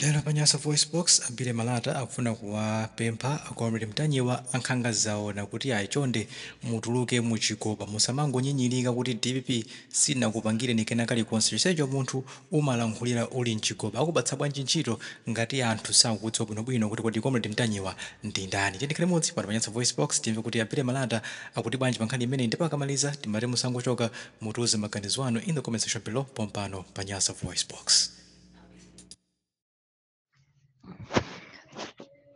Lero pa Nyasa VoiceBox, a Billy Malata akufuna kuwapempha a Comrade Mtanyiwa a Nkhanga Zaona kuti ayi chonde mutuluke mu chigoba, musamangonyinyirika kuti dpp sinakupangireni kena kalikonse chonsecho munthu umalankhulira uli mchigoba. Akupatsa bwanji ntchito ngati anthu sakukudziwa bwinobwino kuti kodi Comrade Mtanyiwa ndi ndani? Tiyeni tikhale limodzi pano pa Nyasa VoiceBox timve kuti a Billy Malata akuti bwanji pa nkhani imeneyi ndipo akamaliza timati musangochoka, mutiuze maganizo anu in the comment section below pompano pa Nyasa VoiceBox.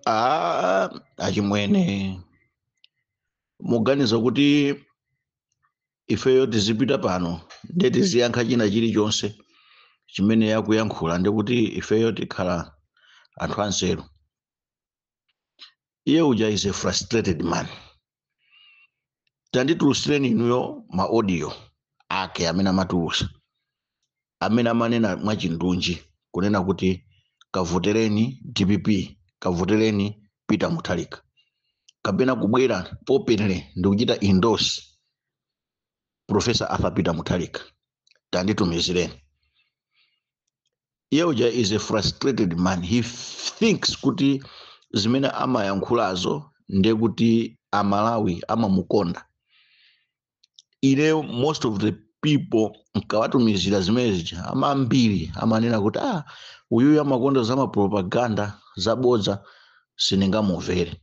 Ah, achimwene, muganiza kuti ifeyo tizipita pano ndiye tiziyankha china chilichonse chimene yakuyankhula, ndi kuti ifeyo tikhala anthu anzeru? Iye uja is a frustrated man. Tanditulusireni inuyo ma audio ake amene amatulusa, amene amanena mwachindunji kunena kuti kavotereni DPP, kavotereni Peter Mutharika, kapena kubwera openly ndikuchita endorse Professor Arthur Peter Mutharika. Tanditumizireni. Iye uja is a frustrated man. He thinks kuti zimene amayankhulazo ndiye kuti Amalawi amamukonda. Ine, most of the people nkawatumizira zimene zija, amambiri amanena kuti, "Ah, uyuyu amakonda za mapropaganda zabodza, sindingamumvere."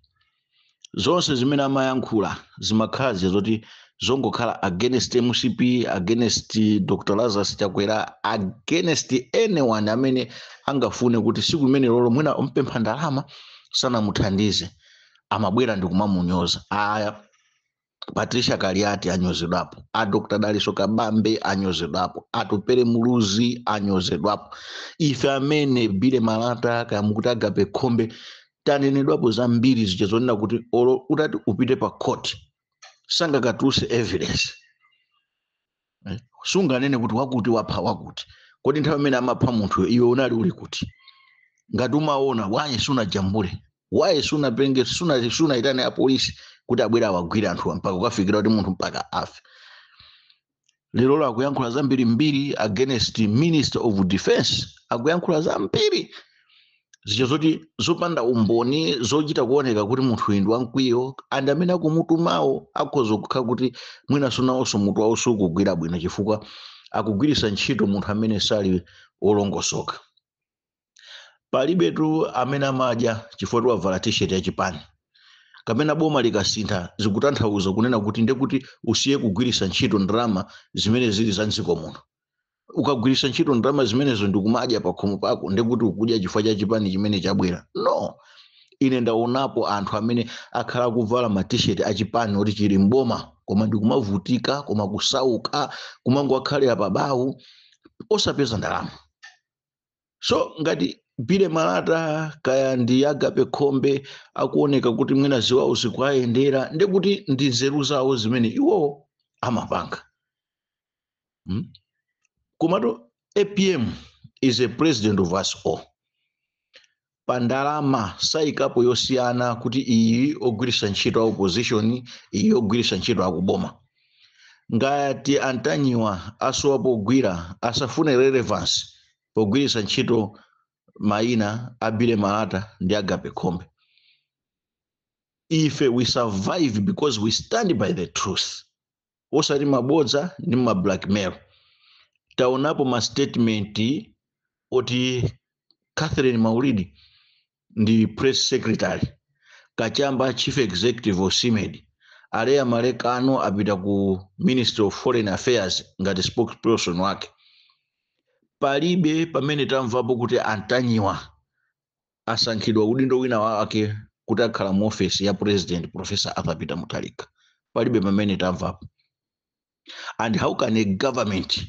Zonse zimene amayankhula zimakhala zoti zongokhala against MCP, against Dr Lazarus Chakwera, against anyone amene angafune kuti siku limene lolo mwina umpempha ndalama sanamuthandize, amabwera ndi kumamunyoza. Aya, Patricia Kaliati anyozedwapo, a Dr Daliso Kabambe anyozedwapo, Atupere Muluzi anyozedwapo, ife amene Billy Malata, kaya mukuti Agape Khombe, tanenedwapo zambiri zija zonena kuti olo utati upite pa court sangakatuluse evidence. Sunganene kuti wakuti wapha wakuti. Kodi nthawi imene amapha munthuyo iwe unali uli kuti? Ngati umaona, bwanji sunajambule? Waye sunapenge, sunayitane apolisi kuti abwere awagwire anthuwa mpaka kukafikira kuti munthu mpaka afe? Lero akuyankhula zambiri mbiri against Minister of Defense, akuyankhula zambiri zija zoti zopanda umboni, zochita kuoneka kuti munthu uyu ndi wamkwiyo, and amene akumutumawo akhoza kukhala kuti mwina nawonso mutu wawo sukugwira bwino, chifukwa akugwiritsa ntchito munthu amene sali wolongosoka. Palibetu amene amadya chifukwa wavala T-shirt yachipani kapena boma likasintha zikutanthauza kunena kuti ndekuti usiye kugwiritsa ntchito ndalama zimene zili za mdziko muno. Ukagwiritsa ntchito ndalama zimenezo ndikumadya pakhomo pako, ndekuti ukudya chifukwa cha chipani chimene chabwera? No. Ine ndaonapo anthu amene akhala akuvala ma T-shirt achipani oti chili mboma, koma ndikumavutika, koma kusauka, kumangokhalira pabawu osapeza ndalama. So ngati Billy Malata kaya ndi Agape Khombe akuoneka kuti mwina ziwawo zikuayendera, ndekuti ndi nzeru zawo zimene iwowo amapanga. Komatu APM is a president of us all. Pa ndalama sayikapo yosiyana kuti iyi ogwiritsa ntchito a opposition, iyi ogwiritsa ntchito akuboma. Ngati Antanyiwa asowa pogwira, asafune relevance pogwiritsa ntchito mayina a Billy Malata ndi Agape Khombe. Ife we survive because we stand by the truth, osati mabodza ndi ma blackmail. Taonapo ma statement oti Catherine Maulidi ndi press secretary, Kachamba chief executive of SIMED, Aleya Malekano apita ku Ministry of Foreign Affairs ngati spokesperson wake. Palibe pamene tamvapo kuti Antanyiwa asankhidwa udindo wina wake kuti akhala mu ofesi ya President Professor Arthur Peter Mutharika. Palibe pamene tamvapo. And how can a government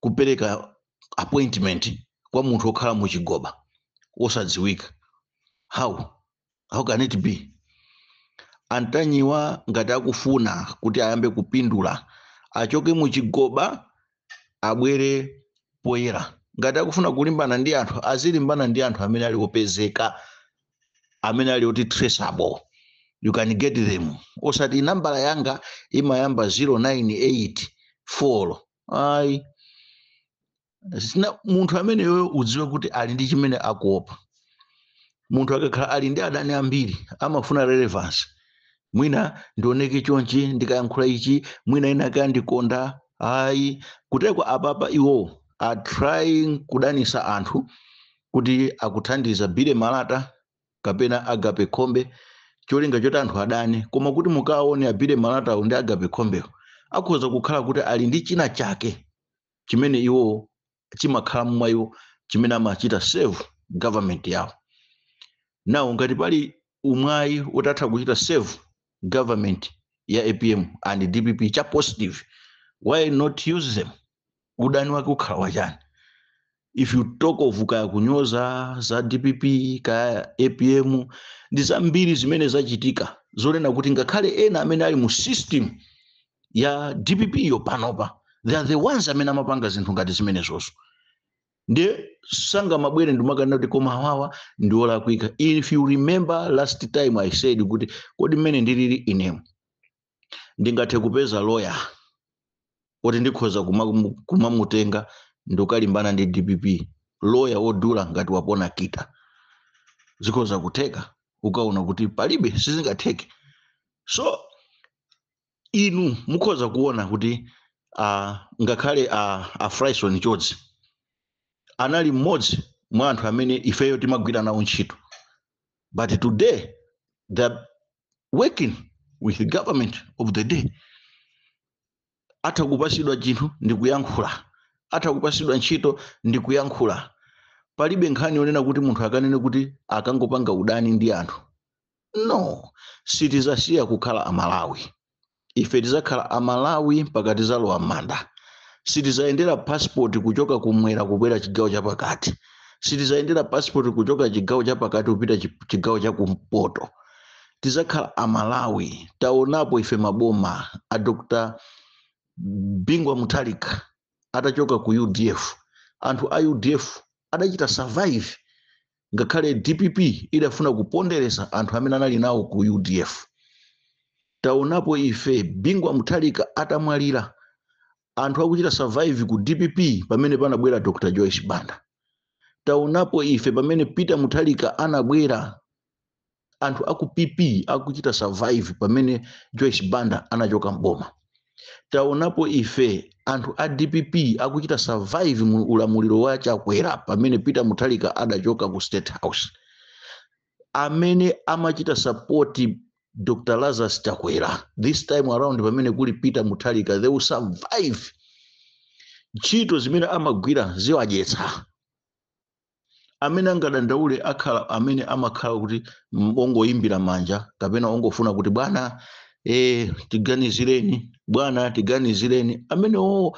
kupereka appointment kwa munthu wokhala muchigoba wosadziwika? How can it be? Antanyiwa ngati akufuna kuti ayambe kupindula, achoke muchigoba, abwere poyera. Ngati akufuna kulimbana ndi anthu, azilimbana ndi anthu amene ali opezeka, amene ali oti traceable, you can get them, osati nambala yanga imayamba 0984, ayi. Sina munthu ameneyoyo udziwe kuti ali ndi chimene akuopa. Munthu akakhala ali ndi adani ambiri amafuna relevance. Mwina ndioneke chonchi, ndikayankhula ichi mwina ina akandikonda. Ayi, kutekwa apapa iwo are trying kudanisa anthu kuti akuthandiza Billy Malata kapena Agape Khombe, cholinga choti anthu adane. Koma kuti mukaone a Billy Malatawo ndi Agape Khombewo akhoza kukhala kuti ali ndi china chake chimene iwo chimakhala mwa iwo, chimene amachita serve government yawo. Nawo ngati pali umwayi utatha kuchita serve government ya APM and DPP cha positive, why not use them? Udani wake ukhala wachani? If you talk of kaya kunyoza za DPP kaya APM, ndi zambiri zimene zachitika zonena kuti ngakhale ena amene ali mu system ya DPP yo panopa, they are the ones amene amapanga zinthu ngati zimenezozo. Ndiye sangamabwere ndimakanena kuti koma awawa ndi olakwika. If you remember, last time I said kuti kodi mmene ndilili inemu ndingathe kupeza lawyer oti ndikhoza kumamutenga ndikukalimbana ndi DPP, lawyer wodula ngati wapona kita, zikhoza kutheka? Ukaona kuti palibe, sizingatheke. So inu mukhoza kuona kuti ngakhale a Fryson Chodzi anali mmodzi mwa anthu amene ifeyo timagwira nawo ntchito, but today they're working with the government of the day. Atha kupasidwa chinthu ndi kuyankhula, atha kupasidwa ntchito ndi kuyankhula. Palibe nkhani yonena kuti munthu akanene kuti akangopanga udani ndi anthu. No, sitizasiya kukhala Amalawi. Ife tizakhala Amalawi mpaka tizalowa m'manda. Sitizayendera passport kuchoka kumwera kubwera chigawo chapakati, sitizayendera passport kuchoka chigawo chapakati kupita chigawo chakumpoto. Tizakhala Amalawi. Taonapo ife maboma a Dr Bingwa Mutharika atachoka ku UDF, anthu a UDF adachita survive ngakhale DPP idafuna kupondereza anthu amene anali nawo ku UDF. Taonapo ife Bingwa Mutharika atamwalira, anthu akuchita survive ku DPP pamene panabwera Dr Joyce Banda. Taonapo ife pamene Peter Mutharika anabwera, anthu aku PP akuchita survive pamene Joyce Banda anachoka mboma. Taonapo ife anthu a DPP akuchita survive mu ulamuliro wa Chakwera pamene Peter Mutharika adachoka ku State House. Amene amachita support Dr Lazarus Chakwera this time around pamene kuli Peter Mutharika, they will survive. Ntchito zimene amagwira ziwadyetsa. Amene angadandaule akhala amene amakhala kuti ongoyimbira manja kapena ongofuna kuti bwana, tiganizireni bwana, tiganizireni. Amene o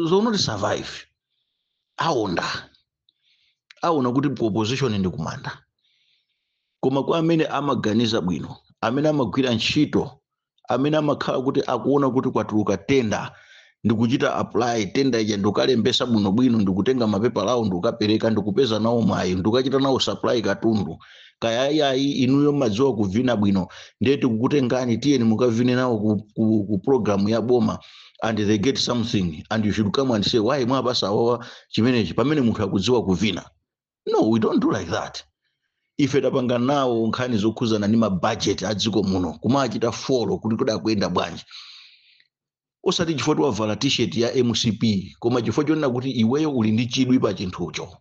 zonoti survive aonda, aona kuti ku opposition ndi kumanda. Koma kwa amene amaganiza bwino, amene amagwira ntchito, amene amakhala kuti akuona kuti kwatuluka tenda ndikuchita apply tenda ija, ndikukalembesa bwinobwino, ndikutenga mapepala awo, ndikukapereka, ndikupeza nawo mwayi, ndikukachita nawo supply katundu, kaya ayi, inuyo madziwa kuvina bwino, ndiye tikukutengani, tiyeni mukavine nawo ku program ya boma, and they get something, and you should come and say why mwapasa awawa chimenechi pamene munthu akudziwa kuvina? No, we don't do like that. Ife tapanga nawo nkhani zokhuzana ndi mabudget a dziko muno, kumachita follow kuti kudakuyenda bwanji, osati chifukwa wavala T-shirt ya MCP, koma chifukwa chonena kuti iweyo uli ndi chidwi pa chinthucho.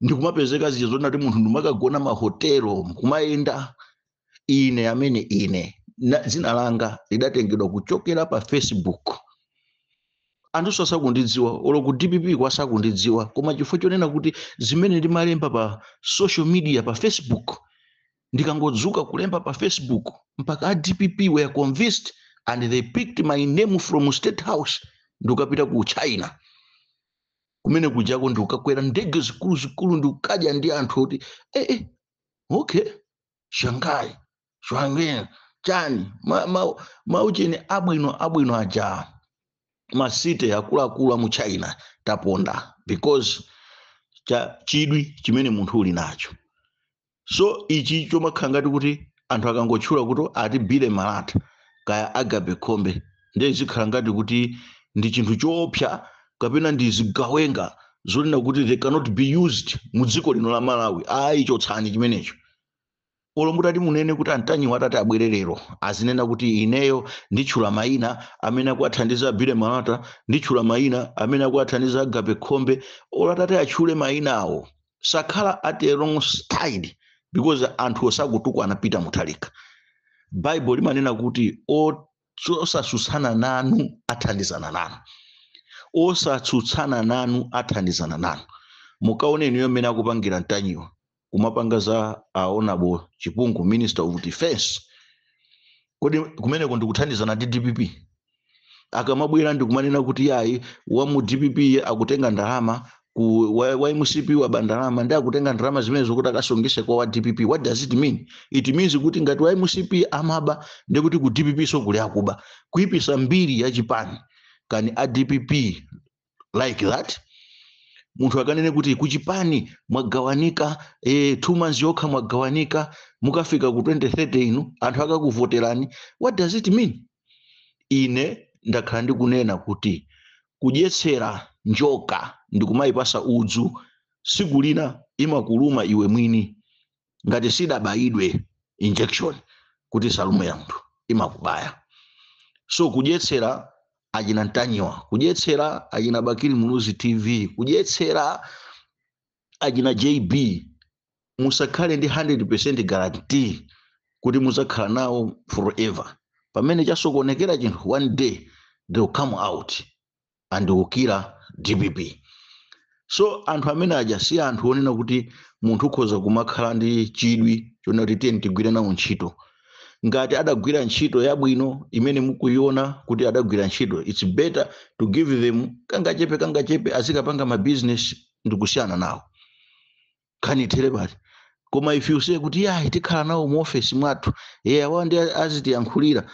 Ndikumapezeka zija zonena kuti munthu ndimakagona mahotelo, kumayenda. Ine amene ine na, dzina langa lidatengedwa kuchokera pa Facebook. Anthu sakundidziwa, olo ku DPP kwasakundidziwa, koma chifukwa chonena kuti zimene ndimalemba pa social media, pa Facebook, ndikangodzuka kulemba pa Facebook, mpaka a DPP were convinced and they picked my name from State House ndikukapita ku China kumene kujako, ndikukakwera ndege zikuluzikulu, ndikukadya ndi anthu kuti okay, Shanghai Shuangwen chani, maucheni abwino abwino aja, ma city akuluakulu amu China taponda because cha chidwi chimene munthu uli nacho. So ichi chomakhala ngati kuti anthu akangotchula kuti ati Billy Malata kaya Agape Khombe, ndiye zikhala ngati kuti ndi chinthu choopsa. kapena ndi zigawenga zonena kuti they cannot be used mu dziko lino la Malawi. Ayi, chotsani chimenecho. Olo mutati munene kuti Antanyiwa atati abwere lero, azinena kuti ineyo nditchula mayina amene akuwathandiza Billy Malata, nditchula mayina amene akuwathandiza Agape Khombe, olo atati atchule mayina awo, sakhala at a wrong side, because anthu osakutukwana Peter Mutharika. Bible limanena kuti osatsutsana nanu athandizana nanu, osatsutsana nanu athandizana nanu. Mukaone inuyo mmene akupangira Ntanyiwa, kumapanga za Honorable Chipungu, Minister of Defense. Kodi kumeneko ndikuthandizana ndi DPP? Akamabwera ndikumanena kuti yayi, wa mu DPP akutenga ndalama ku wa MCP, waba ndalama, ndi akutenga ndalama zimene zokuti akasungise kwa wa DPP, what does it mean? It means kuti ngati wa MCP amaba, ndikuti ku DPP so kuli akuba, kuyipisa mbiri ya chipani. Kani a DPP like that? Munthu akanene kuti kuchipani mwagawanika, 2 months yokha mwagawanika, mukafika ku 2030 inu anthu akakuvoterani, what does it mean? Ine ndakhala ndikunena kuti kudyetsera njoka ndikumayipasa udzu, siku lina imakuluma iwe mwini. Ngati sidabayidwe injection kuti salume ya munthu, imakubaya. So kudyetsera achina Ntanyiwa, kudyetsera achina Bakili Muluzi TV, kudyetsera achina JB, musakhale ndi 100% guarantee kuti muzakhala nawo forever. Pamene chasokonekera chinthu, one day they will come out and wukira DPP. So anthu amene aja si anthu onena kuti munthu ukhoza kumakhala ndi chidwi chonena kuti tiye tigwire nawo ntchito. Ngati adagwira ntchito yabwino imene mukuiona kuti adagwira ntchito, it's better to give them kangachepe kangachepe azikapanga mabusiness ndikusiyana nawo, nkhani ithere pati. Koma if you say kuti yayi, tikhala nawo mu ofesi mwathu, ye awa ndi azitiyankhulira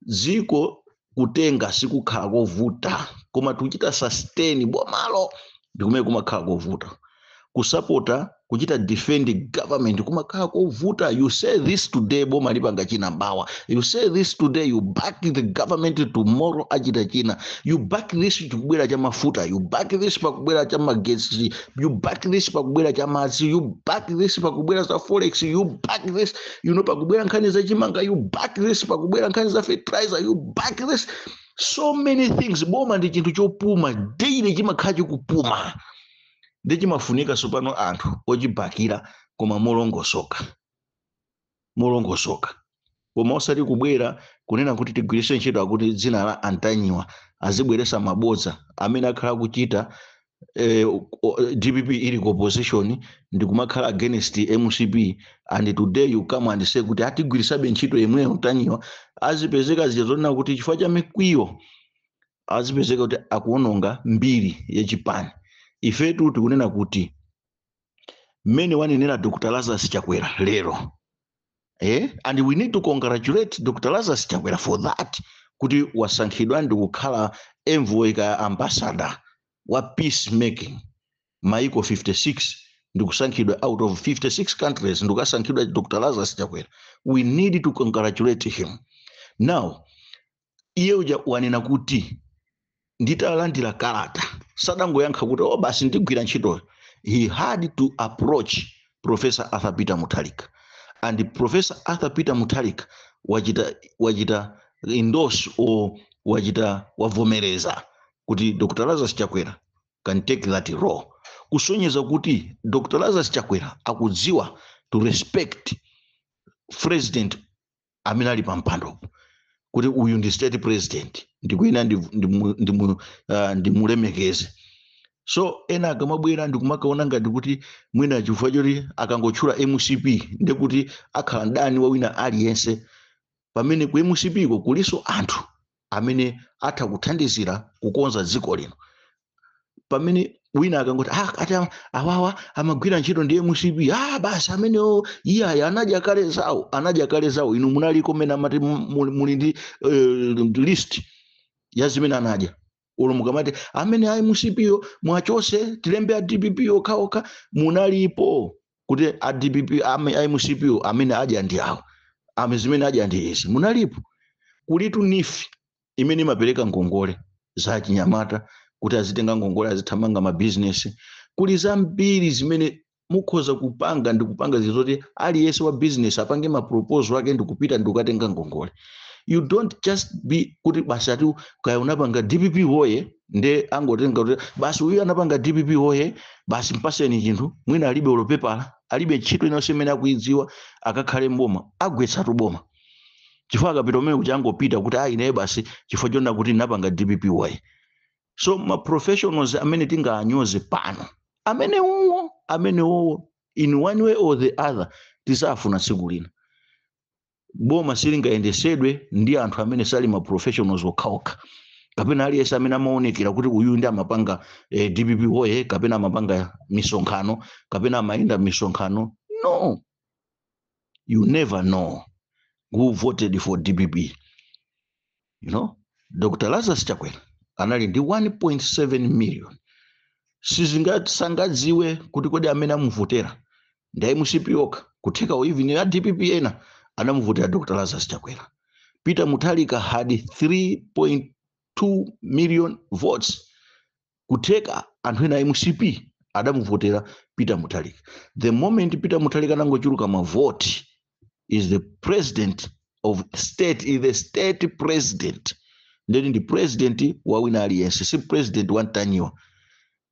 dziko, kutenga sikukhala kovuta, koma tikuchita sustain bomalo ndikumene kumakhala kovuta. Kusapota, kuchita defend government kumakhala kovuta. You say this today, boma lipanga china mbawa. You say this today, you back the government, tomorrow achita china. You back this, chikubwera cha mafuta. You back this, pakubwera cha magetsi. You back this, pakubwera cha madzi. You back this, pakubwera za forex. You back this, pakubwera nkhani za chimanga. You back this, pakubwera nkhani za fertilizer. You back this, so many things. Boma ndi chinthu chopuma daily, chimakhala chikupuma, ndi chimafunika sopano anthu ochibakira, koma molongosoka, molongosoka, koma osati kubwera kunena kuti tigwiritse ntchito akuti dzina la Antanyiwa, azibweresa mabodza amene akhala kuchita DPP ili ku opposition ndi kumakhala against MCP, and today you come and say kuti atigwirisabe ntchito yemweyo Ntanyiwa. Azipezeka zija zonena kuti chifukwa cha mikwiyo azipezeka kuti akuononga mbiri yachipani. Ifetu tikunena kuti mmene wanenera Dr Lazarus Chakwera lero, And we need to congratulate Dr Lazarus Chakwera for that, kuti wasankhidwa ndi kukhala envoy ka ambassador wa peacemaking, maiko 56 ndikusankhidwa out of 56 countries, ndikukasankhidwa Dr Lazarus Chakwera. We need to congratulate him. Now iye uja wanena kuti nditalandira kalata, sadangoyankha kuti oh, basi, ndigwira ntchitoyo. He had to approach Professor Arthur Peter Mutharika, and Professor Arthur Peter Mutharika wachita endorse or wachita wavomereza kuti Dr Lazarus Chakwera can take that role, kusonyeza kuti Dr Lazarus Chakwera akudziwa to respect president amene ali pampandopo, kuti uyu ndi state president, ndikuyena ndimulemekeze. So ena akamabwera ndikumakaona ngati kuti mwina chifukwa choti akangotchula MCP ndikuti akhala mdani wa wina aliyense, pamene ku MCP ko kuliso anthu amene atha kuthandizira kukonza dziko lino. Pamene wina akangoti ah, ati awawa amagwira ntchito ndi MCP, ah, basi, amenewo iyayi, anadya kale zawo, anadya kale zawo. Inu munaliko mmene amati muli ndi list ya zimene anadya? Ulo mukamati amene a MCP yo mwachose, tilembe a DPP okhaokha, munalipo kuti a DPP a MCP yo amene adya ndi awo, ame zimene adya ndi izi? Munalipo? Kulitu NEEF imene imapereka ngongole za chinyamata. Kuti azitenga ngongole, azithamanga mabizinesi. Kuli zambiri zimene mukhoza kupanga ndi kupanga zizoti aliyense wa business apange ma proposal ake ndikupita ndikukatenga ngongole. You don't just be kuti basi ati kaya unapanga DPP woye, nde angotenga kuti basi uyu anapanga DPP woye, basi mpaseni chinthu. Mwina alibe olo pepala, alibe ntchito inonse imene akuidziwa, akakhale mboma, agwetsatu boma, chifukwa akapita umene kuti angopita kuti ayi, ineyo basi chifukwa chona kuti ndinapanga DPP woye. So ma professionals amene tingaanyoze pano, amenewowo in one way or the other tisafuna tsiku lina. Boma silingayendesedwe ndi anthu amene sali ma professionals okhaokha, kapena aliyense amene amaonekera kuti uyu ndi amapanga DPP woye, kapena amapanga misonkhano, kapena amayenda misonkhano. No, you never know who voted for DPP. Dr Lazarus Chakwera anali ndi 1.7 million. Sizingasangadziwe kuti kodi amene amuvotera ndi MCP okha, kutheka even ya DPP ena anamuvotera Dr Lazarus Chakwera. Peter Mutharika had 3.2 million votes. Kutheka anthu ena MCP adamuvotera Peter Mutharika. The moment Peter Mutharika anangochuluka mavoti, is the president of state, is the state president. Ndeni ndi president wa wina aliyense, si president wa Ntanyiwa.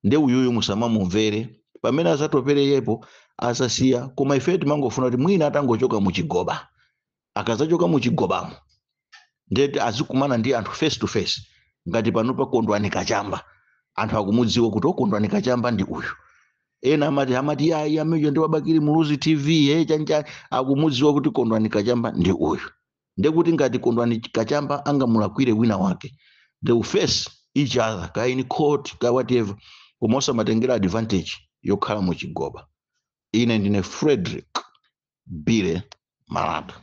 Nde uyuyu musamamumvere. Pamene azatopereyepo asasiya, koma ife timangofuna kuti mwina atangochoka muchigoba, akazachoka muchigobamo ndeti azikumana ndi anthu face to face. Ngati pano pa Kondwani Kachamba, anthu akumudziwa kuti okondwani Kachamba ndi uyu. Ena amati yayi, amejo ndi wabakili Muluzi TV, chanchani. Akumudziwa kuti Kondwani Kachamba ndi uyu. Ndekuti ngati Kondwani Kachamba angamulakwire wina wake, they will face each other, ka in court, ka whatever, koma osamatengera advantage yokhala muchigoba. Ine ndine Frederick Bile Malata.